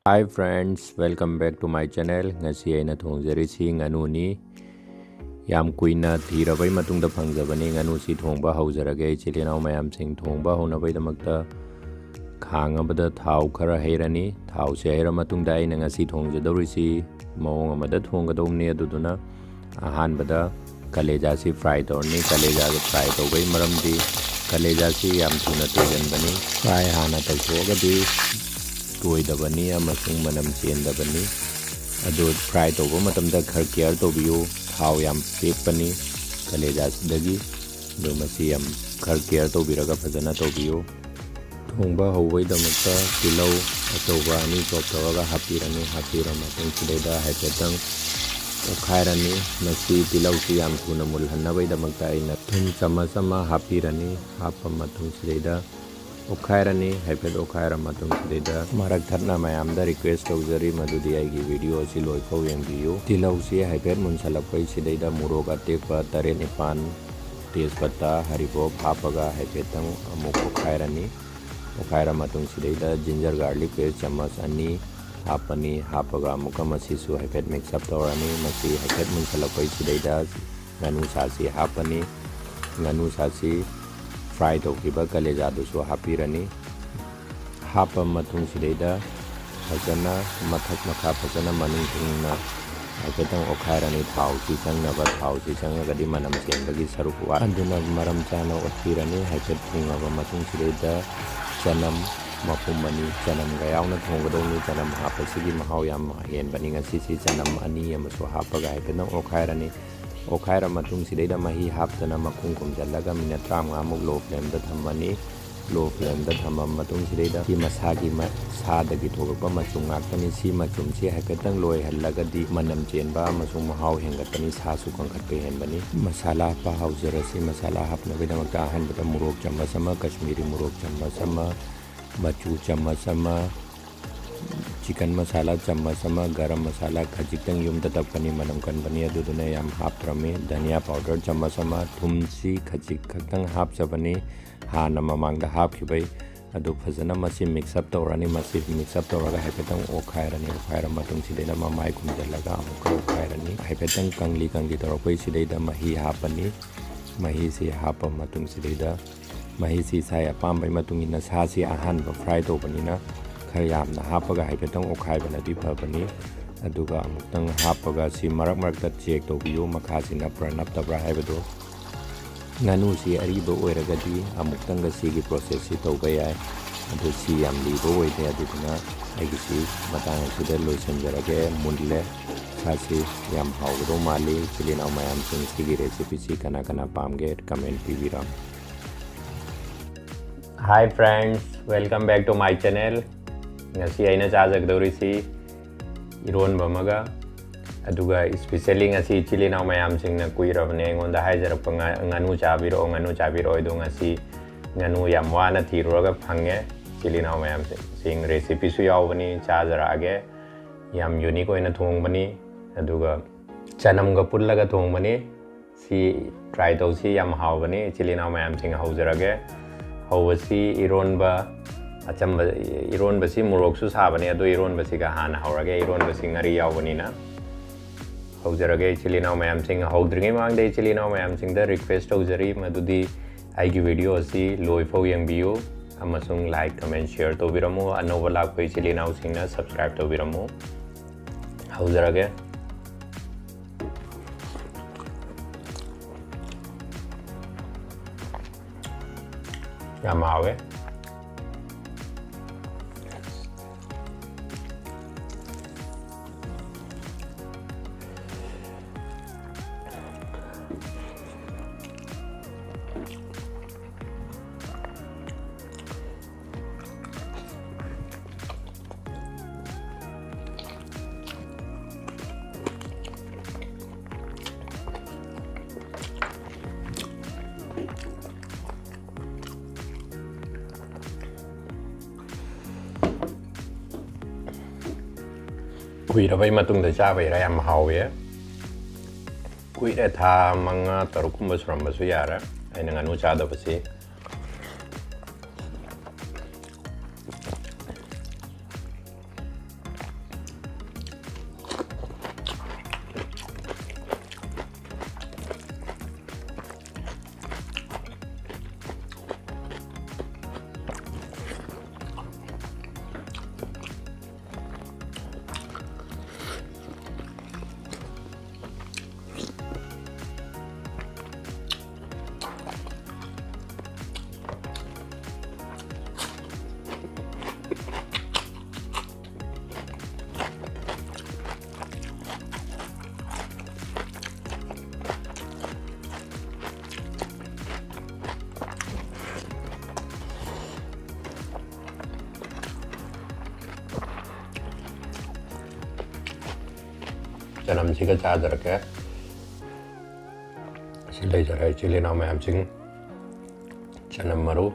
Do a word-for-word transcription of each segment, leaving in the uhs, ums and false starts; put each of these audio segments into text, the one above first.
Hi friends, welcome back to my channel. ꯉꯁꯤ ꯑꯩꯅ ꯊꯣꯡꯖꯔꯤꯁꯤ ꯉꯥꯅꯨꯅꯤ꯫ ꯌꯥꯝ ꯀꯨꯏꯅ ꯊꯤꯔꯕꯩ ꯃꯇꯨꯡꯗ ꯐꯪꯖꯕꯅꯤ꯫ ꯉꯥꯅꯨꯁꯤ ꯊꯣꯡꯕ ꯍꯧꯖꯔꯒꯦ꯫ ꯏꯆꯤꯜ ꯏꯅꯥꯎ ꯃꯌꯥꯝꯁꯤꯡ, ꯊꯣꯡꯕ ꯍꯧꯅꯕꯒꯤꯗꯃꯛꯇ ꯈꯥꯡ ꯑꯃꯗ ꯊꯥꯎ ꯈꯔ ꯍꯩꯔꯅꯤ꯫ ꯊꯥꯎꯁꯤ ꯍꯩꯔ ꯃꯇꯨꯡꯗ ꯑꯩꯅ ꯉꯁꯤ ꯊꯣꯡꯖꯗꯧꯔꯤꯁꯤ ꯃꯑꯣꯡ ꯑꯃꯗ ꯊꯣꯡꯒꯗꯧꯕꯅꯤ꯫ ꯑꯗꯨꯗꯨꯅ ꯑꯍꯥꯟꯕꯗ ꯀꯂꯦꯖꯥꯁꯤ fry ꯇꯧꯔꯅꯤ꯫ ꯀꯂꯦꯖꯥꯁꯤ fry ꯇꯧꯕꯒꯤ ꯃꯔꯝꯗꯤ ꯀꯂꯦꯖꯥꯁꯤ ꯌꯥꯝ ꯊꯨꯅ ꯇꯣꯏꯒꯟꯕꯅꯤ꯫ Fry ꯍꯥꯟꯅ ꯇꯧꯊꯣꯛꯑꯒꯗꯤ ꯇꯣꯏꯗꯕꯅꯤ ꯑꯃꯁꯨꯡ ꯃꯅꯝ ꯆꯦꯟꯗꯕꯅꯤ꯫ ꯑꯗꯨ fry ꯇꯧꯕ ꯃꯇꯝꯗ ꯈꯔ care ꯇꯧꯕꯤꯌꯨ꯫ ꯊꯥꯎ ꯌꯥꯝ ꯄꯦꯛꯄꯅꯤ ꯀꯂꯦꯖꯥꯁꯤꯗꯒꯤ꯫ ꯑꯗꯨ ꯃꯁꯤ ꯌꯥꯝ ꯈꯔ care ꯇꯧꯕꯤꯔꯒ ꯐꯖꯅ ꯇꯧꯕꯤꯌꯨ꯫ ꯊꯣꯡꯕ ꯍꯧꯕꯒꯤꯗꯃꯛꯇ ꯇꯤꯜꯍꯧ ꯑꯆꯧꯕ ꯑꯅꯤ chop ꯇꯧꯔꯒ ꯍꯥꯞꯄꯤꯔꯅꯤ꯫ ꯍꯥꯞꯄꯤꯔ ꯃꯇꯨꯡꯁꯤꯗꯩꯗ ꯍꯥꯏꯐꯦꯠꯇꯪ ꯑꯣꯠꯈꯥꯏꯔꯅꯤ꯫ ꯃꯁꯤ ꯇꯤꯜꯍꯧꯁꯤ ꯌꯥꯝ ꯊꯨꯅ ꯃꯨꯜꯍꯟꯅꯕꯒꯤꯗꯃꯛꯇ ꯑꯩꯅ ꯊꯨꯝ ꯆꯥꯃꯁ ꯑꯃ ꯍꯥꯞꯄꯤꯔꯅꯤ꯫ ꯍꯥꯞꯄ ꯃꯇꯨꯡꯁꯤꯗꯩꯗ ꯑꯣꯠꯈꯥꯏꯔꯅꯤ꯫ ꯍꯥꯏꯐꯦꯠ ꯑꯣꯠꯈꯥꯏꯔ ꯃꯇꯨꯡꯁꯤꯗꯩꯗ ꯃꯔꯛ ꯊꯠꯅ ꯃꯌꯥꯝꯗ request ꯇꯧꯖꯔꯤ, ꯃꯗꯨꯗꯤ ꯑꯩꯒꯤ video ꯑꯁꯤ ꯂꯣꯏꯐꯥꯎ ꯌꯦꯡꯕꯤꯌꯨ꯫ ꯇꯤꯜꯍꯧꯁꯤ ꯍꯥꯏꯐꯦꯠ ꯃꯨꯟꯁꯜꯂꯛꯄꯩꯁꯤꯗꯩꯗ ꯃꯣꯔꯣꯛ ꯑꯇꯦꯛꯄ ꯇꯔꯦꯠ ꯅꯤꯄꯥꯜ, ꯇꯦꯖꯄꯇꯥ, ꯍꯔꯤꯕꯣꯞ ꯍꯥꯞꯄꯒ ꯍꯥꯏꯐꯦꯠꯇꯪ ꯑꯃꯨꯛ ꯑꯣꯠꯈꯥꯏꯔꯅꯤ꯫ ꯑꯣꯠꯈꯥꯏꯔ ꯃꯇꯨꯡꯁꯤꯗꯩꯗ ginger garlic paste ꯆꯥꯃꯁ ꯑꯅꯤ ꯍꯥꯞꯄꯅꯤ꯫ ꯍꯥꯞꯄꯒ ꯑꯃꯨꯛꯀ ꯃꯁꯤꯁꯨ ꯍꯥꯏꯐꯦꯠ mix up ꯇꯧꯔꯅꯤ꯫ ꯃꯁꯤ ꯍꯥꯏꯐꯦꯠ ꯃꯨꯟꯁꯜꯂꯛꯄꯩꯁꯤꯗꯩꯗ ꯉꯥꯅꯨ ꯁꯥꯁꯤ ꯍꯥꯞꯄꯅꯤ꯫ ꯉꯥꯅꯨ ꯁꯥꯁꯤ fry ꯇꯧꯈꯤꯕ ꯀꯂꯦꯖꯥꯗꯨꯁꯨ ꯍꯥꯞꯄꯤꯔꯅꯤ꯫ ꯍꯥꯞꯄ ꯃꯇꯨꯡꯁꯤꯗꯩꯗ ꯐꯖꯅ ꯃꯊꯛ ꯃꯈꯥ ꯐꯖꯅ ꯃꯅꯨꯡ ꯍꯨꯠꯅ ꯍꯥꯏꯐꯦꯠꯇꯪ ꯑꯣꯠꯈꯥꯏꯔꯅꯤ꯫ ꯊꯥꯎꯁꯤ ꯆꯪꯅꯕ, ꯊꯥꯎꯁꯤ ꯆꯪꯉꯒꯗꯤ ꯃꯅꯝ ꯆꯦꯟꯕꯒꯤ ꯁꯔꯨꯛ ꯋꯥꯠ-, ꯑꯗꯨꯅ ꯃꯔꯝ ꯆꯥꯅ ꯑꯣꯠꯄꯤꯔꯅꯤ꯫ ꯍꯥꯏꯐꯦꯠ ꯊꯣꯡꯉꯕ ꯃꯇꯨꯡꯁꯤꯗꯩꯗ ꯆꯅꯝ ꯃꯄꯨꯝ ꯑꯅꯤ, ꯆꯅꯝꯒ ꯌꯥꯎꯅ ꯊꯣꯡꯒꯗꯧꯅꯤ꯫ ꯆꯅꯝ ꯍꯥꯞꯄꯁꯤꯒꯤ ꯃꯍꯥꯎ ꯌꯥꯝ ꯍꯦꯟꯕꯅꯤ꯫ ꯉꯁꯤꯁꯤ ꯆꯅꯝ ꯑꯅꯤ ꯑꯃꯁꯨ ꯍꯥꯞꯄꯒ ꯍꯥꯏꯐꯦꯠꯇꯪ ꯑꯣꯠꯈꯥꯏꯔꯅꯤ꯫ ꯑꯣꯠꯈꯥꯏꯔ ꯃꯇꯨꯡꯁꯤꯗꯩꯗ ꯃꯍꯤ ꯍꯥꯞꯇꯅ ꯃꯈꯨꯝ ꯈꯨꯝꯖꯤꯜꯂꯒ minute ꯇꯔꯥꯃꯉꯥꯃꯨꯛ low flameꯗ ꯊꯝꯃꯅꯤ꯫ Low flameꯗ ꯊꯝꯃ ꯃꯇꯨꯡꯁꯤꯗꯩꯗ ꯁꯤ ꯃꯁꯥꯒꯤ ꯃ-, ꯁꯥꯗꯒꯤ ꯊꯣꯛꯂꯛꯄ ꯃꯆꯨꯝ ꯉꯥꯛꯇꯅꯤ꯫ ꯁꯤ ꯃꯆꯨꯝꯁꯤ ꯍꯥꯏꯐꯦꯠꯇꯪ ꯂꯣꯏꯍꯜꯂꯒꯗꯤ ꯃꯅꯝ ꯆꯦꯟꯕ ꯑꯃꯁꯨꯡ ꯃꯍꯥꯎ ꯍꯦꯟꯒꯠꯄꯅꯤ, ꯁꯥꯁꯨ ꯀꯟꯈꯠꯄ ꯍꯦꯟꯕꯅꯤ꯫ ꯃꯁꯥꯂꯥ ꯍꯥꯞꯄ ꯍꯧꯖꯔꯁꯤ꯫ ꯃꯁꯥꯂꯥ ꯍꯥꯞꯅꯕꯒꯤꯗꯃꯛꯇ ꯑꯍꯥꯟꯕꯗ ꯃꯣꯔꯣꯛ ꯆꯥꯃꯁ ꯑꯃ, ꯀꯥꯁꯃꯤꯔꯤ ꯃꯣꯔꯣꯛ ꯆꯥꯃꯁ ꯑꯃ, ꯃꯆꯨ ꯆꯥꯃꯁ ꯑꯃ, chicken masala ꯆꯥꯃꯁ ꯑꯃ, ꯒꯔꯝ ꯃꯁꯥꯂꯥ ꯈꯖꯤꯛꯇꯪ ꯌꯨꯝꯗ ꯇꯛꯄꯅꯤ, ꯃꯅꯝ ꯀꯟꯕꯅꯤ, ꯑꯗꯨꯗꯨꯅ ꯌꯥꯝ ꯍꯥꯞꯇ꯭ꯔꯃꯤ꯫ ꯙꯅꯤꯌꯥ powder ꯆꯥꯃꯁ ꯑꯃ, ꯊꯨꯝꯁꯤ ꯈꯖꯤꯛ ꯈꯛꯇꯪ ꯍꯥꯞꯆꯕꯅꯤ꯫ ꯍꯥꯟꯅ ꯃꯃꯥꯡꯗ ꯍꯥꯞꯈꯤꯕꯩ ꯑꯗꯨ ꯐꯖꯅ ꯃꯁꯤ mix up ꯇꯧꯔꯅꯤ꯫ ꯃꯁꯤ mix up ꯇꯧꯔꯒ ꯍꯥꯏꯐꯦꯠꯇꯪ ꯑꯣꯠꯈꯥꯏꯔꯅꯤ꯫ ꯑꯣꯠꯈꯥꯏꯔ ꯃꯇꯨꯡ ꯁꯤꯗꯩꯗ ꯃꯃꯥꯏ ꯈꯨꯝꯖꯤꯜꯂꯒ ꯑꯃꯨꯛꯀ ꯑꯣꯠꯈꯥꯏꯔꯅꯤ꯫ ꯍꯥꯏꯐꯦꯠꯇꯪ ꯀꯪꯂꯤ ꯀꯪꯂꯤ ꯇꯧꯔꯛꯄꯩ ꯁꯤꯗꯩꯗ ꯃꯍꯤ ꯍꯥꯞꯄꯅꯤ꯫ ꯃꯍꯤꯁꯤ ꯍꯥꯞꯄ ꯃꯇꯨꯡ ꯁꯤꯗꯩꯗ ꯃꯍꯤꯁꯤ ꯏꯁꯥꯒꯤ ꯑꯄꯥꯝꯕꯒꯤ ꯃꯇꯨꯡ ꯏꯟꯅ, ꯁꯥꯁꯤ ꯑꯍꯥꯟꯕ fry ꯇꯧꯕꯅꯤꯅ ꯈꯔ ꯌꯥꯝꯅ ꯍꯥꯞꯄꯒ ꯍꯥꯏꯐꯦꯠꯇꯪ ꯑꯣꯠꯈꯥꯏꯕꯅꯗꯤ ꯐꯕꯅꯤ꯫ ꯑꯗꯨꯒ ꯑꯃꯨꯛꯇꯪ ꯍꯥꯞꯄꯒ ꯁꯤ ꯃꯔꯛ ꯃꯔꯛꯇ check ꯇꯧꯕꯤꯌꯨ, ꯃꯈꯥꯁꯤ ꯅꯞꯄ꯭ꯔꯥ ꯅꯞꯇꯕ꯭ꯔꯥ ꯍꯥꯏꯕꯗꯨ꯫ ꯉꯥꯅꯨꯁꯤ ꯑꯔꯤꯕ ꯑꯣꯏꯔꯒꯗꯤ ꯑꯃꯨꯛꯇꯪꯒ ꯁꯤꯒꯤ process ꯁꯤ ꯇꯧꯕ ꯌꯥꯏ꯫ ꯑꯗꯨ ꯁꯤ ꯌꯥꯝ ꯂꯤꯕ ꯑꯣꯏꯗꯦ, ꯑꯗꯨꯗꯨꯅ ꯑꯩꯒꯤꯁꯤ ꯃꯇꯥꯡ ꯑꯁꯤꯗ ꯂꯣꯏꯁꯤꯟꯖꯔꯒꯦ꯫ ꯃꯨꯜꯂꯦ, ꯁꯥꯁꯤ ꯌꯥꯝ ꯍꯥꯎꯒꯗꯧ ꯃꯥꯜꯂꯤ꯫ ꯏꯆꯤꯜ ꯏꯅꯥꯎ ꯃꯌꯥꯝꯁꯤꯡ, ꯁꯤꯒꯤ recipe ꯁꯤ ꯀꯅꯥ ꯀꯅꯥ ꯄꯥꯝꯒꯦ comment ꯄꯤꯕꯤꯔꯝꯃꯨ꯫ Hi friends, welcome back to my channel. ꯉꯁꯤ ꯑꯩꯅ ꯆꯥꯖꯒꯗꯧꯔꯤꯁꯤ ꯏꯔꯣꯟꯕ ꯑꯃꯒ, ꯑꯗꯨꯒ especially ꯉꯁꯤ ꯏꯆꯤꯜ ꯏꯅꯥꯎ ꯃꯌꯥꯝꯁꯤꯡꯅ ꯀꯨꯏꯔꯕꯅꯦ ꯑꯩꯉꯣꯟꯗ ꯍꯥꯏꯖꯔꯛꯄ, ꯉꯥ-, ꯉꯥꯅꯨ ꯆꯥꯕꯤꯔꯛꯑꯣ, ꯉꯥꯅꯨ ꯆꯥꯕꯤꯔꯛꯑꯣ꯫ ꯑꯗꯣ ꯉꯁꯤ ꯉꯥꯅꯨ ꯌꯥꯝ ꯋꯥꯅ ꯊꯤꯔꯨꯔꯒ ꯐꯪꯉꯦ꯫ ꯏꯆꯤꯜ ꯏꯅꯥꯎ ꯃꯌꯥꯝꯁꯤꯡ, recipe ꯁꯨ ꯌꯥꯎꯕꯅꯤ, ꯆꯥꯖꯔꯛꯑꯒꯦ꯫ ꯌꯥꯝ unique ꯑꯣꯏꯅ ꯊꯣꯡꯕꯅꯤ, ꯑꯗꯨꯒ ꯆꯅꯝꯒ ꯄꯨꯜꯂꯒ ꯊꯣꯡꯕꯅꯤ꯫ ꯁꯤ try ꯇꯧꯁꯤ, ꯌꯥꯝ ꯍꯥꯎꯕꯅꯤ꯫ ꯏꯆꯤꯜ ꯏꯅꯥꯎ ꯃꯌꯥꯝꯁꯤꯡ, ꯍꯧꯖꯔꯒꯦ꯫ ꯍꯧꯕꯁꯤ ꯏꯔꯣꯟꯕ, ꯑꯆꯝꯕ, ꯏꯔꯣꯟꯕꯁꯤ ꯃꯣꯔꯣꯛꯁꯨ ꯁꯥꯕꯅꯤ, ꯑꯗꯣ ꯏꯔꯣꯟꯕꯁꯤꯒ ꯍꯥꯟꯅ ꯍꯧꯔꯒꯦ꯫ ꯏꯔꯣꯟꯕꯁꯤ ꯉꯥꯔꯤ ꯌꯥꯎꯕꯅꯤꯅ꯫ ꯍꯧꯖꯔꯒꯦ ꯏꯆꯤꯜ ꯏꯅꯥꯎ ꯃꯌꯥꯝꯁꯤꯡ꯫ ꯍꯧꯗ꯭ꯔꯤꯉꯩ ꯃꯃꯥꯡꯗ ꯏꯆꯤꯜ ꯏꯅꯥꯎ ꯃꯌꯥꯝꯁꯤꯡꯗ request ꯇꯧꯖꯔꯤ, ꯃꯗꯨꯗꯤ ꯑꯩꯒꯤ video ꯑꯁꯤ ꯂꯣꯏꯐꯥꯎ ꯌꯦꯡꯕꯤꯌꯨ ꯑꯃꯁꯨꯡ like, comment, share ꯇꯧꯕꯤꯔꯝꯃꯨ꯫ ꯑꯅꯧꯕ ꯂꯥꯛꯄ ꯏꯆꯤꯜ ꯏꯅꯥꯎꯁꯤꯡꯅ subscribe ꯇꯧꯕꯤꯔꯝꯃꯨ꯫ ꯍꯧꯖꯔꯒꯦ꯫ ꯌꯥꯝ ꯍꯥꯎꯋꯦ꯫ ꯀꯨꯏꯔꯕꯩ ꯃꯇꯨꯡꯗ ꯆꯥꯕꯩꯔꯥ ꯌꯥꯝ ꯍꯥꯎꯋꯦ꯫ ꯀꯨꯏꯔꯦ, ꯊꯥ ꯃꯉꯥ ꯇꯔꯨꯛꯀꯨꯝꯕ ꯁꯨꯔꯝꯕꯁꯨ ꯌꯥꯔꯦ ꯑꯩꯅ ꯉꯥꯅꯨ ꯆꯥꯗꯕꯁꯤ꯫ ꯆꯅꯝꯁꯤꯒ ꯆꯥꯖꯔꯛꯀꯦ꯫ ꯁꯤ ꯂꯩꯖꯔꯦ ꯏꯆꯤꯜ ꯏꯅꯥꯎ ꯃꯌꯥꯝꯁꯤꯡ꯫ ꯆꯅꯝ ꯃꯔꯨ꯫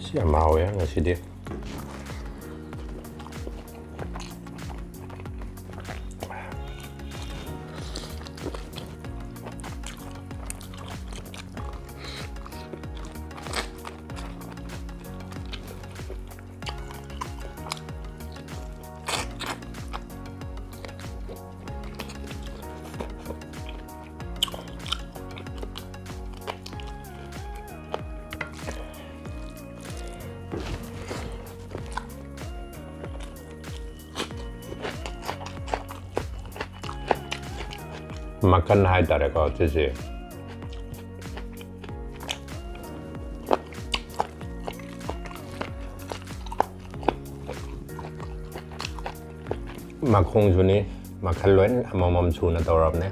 ꯁꯤ ꯌꯥꯝ ꯍꯥꯎꯋꯦ ꯉꯁꯤꯗꯤ꯫ ꯃꯈꯜ ꯍꯥꯏꯇꯥꯔꯦꯀꯣ ꯁꯤꯁꯦ꯫ ꯃꯈꯣꯡꯁꯨꯅꯤ, ꯃꯈꯜ ꯂꯣꯏ ꯑꯃꯃꯝ ꯁꯨꯅ ꯇꯧꯔꯕꯅꯦ꯫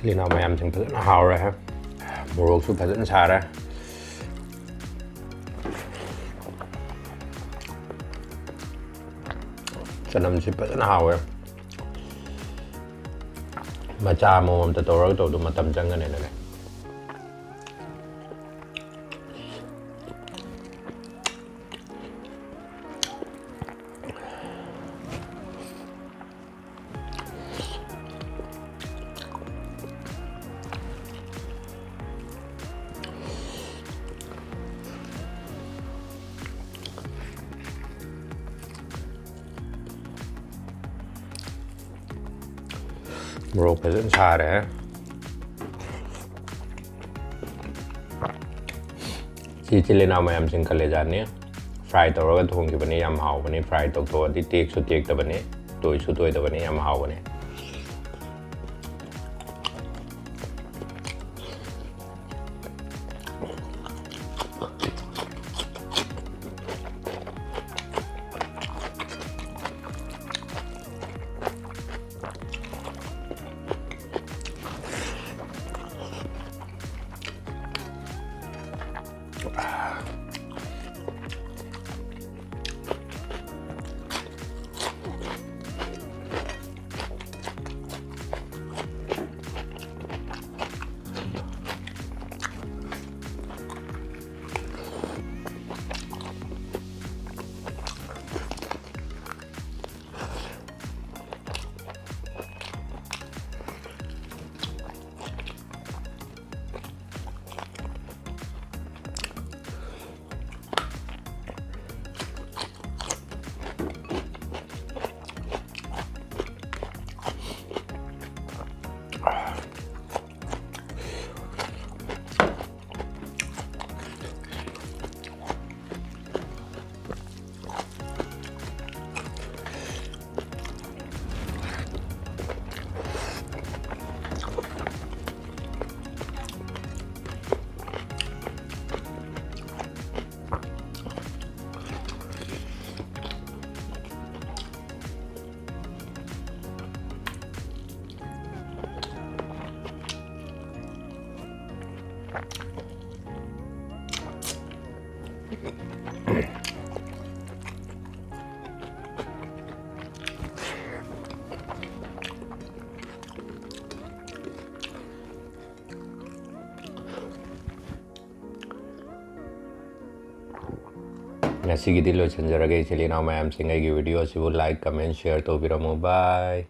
ꯏꯆꯤꯜ ꯏꯅꯥꯎ ꯃꯌꯥꯝꯁꯤꯡ ꯐꯖꯅ ꯍꯥꯎꯔꯦ꯫ ꯃꯣꯔꯣꯛꯁꯨ ꯐꯖꯅ ꯁꯥꯔꯦ꯫ ꯆꯅꯝꯁꯤ ꯐꯖꯅ ꯍꯥꯎꯋꯦ꯫ ꯃꯆꯥ ꯑꯃꯃꯝꯇ ꯇꯧꯔꯒ ꯇꯧꯕꯗꯣ ꯃꯇꯝ ꯆꯪꯒꯅꯤꯅꯅꯦ꯫ ꯃꯣꯔꯣꯛ ꯐꯖꯅ ꯁꯥꯔꯦ꯫ ꯁꯤ ꯏꯆꯤꯜ ꯏꯅꯥꯎ ꯃꯌꯥꯝꯁꯤꯡ ꯀꯂꯦꯖꯥꯅꯤ꯫ Fry ꯇꯧꯔꯒ ꯊꯣꯡꯈꯤꯕꯅꯤ, ꯌꯥꯝ ꯍꯥꯎꯕꯅꯤ꯫ Fry ꯇꯧꯊꯣꯛꯑꯗꯤ ꯇꯦꯛꯁꯨ ꯇꯦꯛꯇꯕꯅꯤ, ꯇꯣꯏꯁꯨ ꯇꯣꯏꯗꯕꯅꯤ, ꯌꯥꯝ ꯍꯥꯎꯕꯅꯤ꯫ ꯉꯁꯤꯒꯤꯗꯤ ꯂꯣꯏꯁꯤꯟꯖꯔꯒꯦ, ꯏꯆꯤꯜ ꯏꯅꯥꯎ ꯃꯌꯥꯝꯁꯤꯡ꯫ ꯑꯩꯒꯤ video ꯑꯁꯤꯕꯨ like, comment, share ꯇꯧꯕꯤꯔꯝꯃꯨ꯫ Bye꯫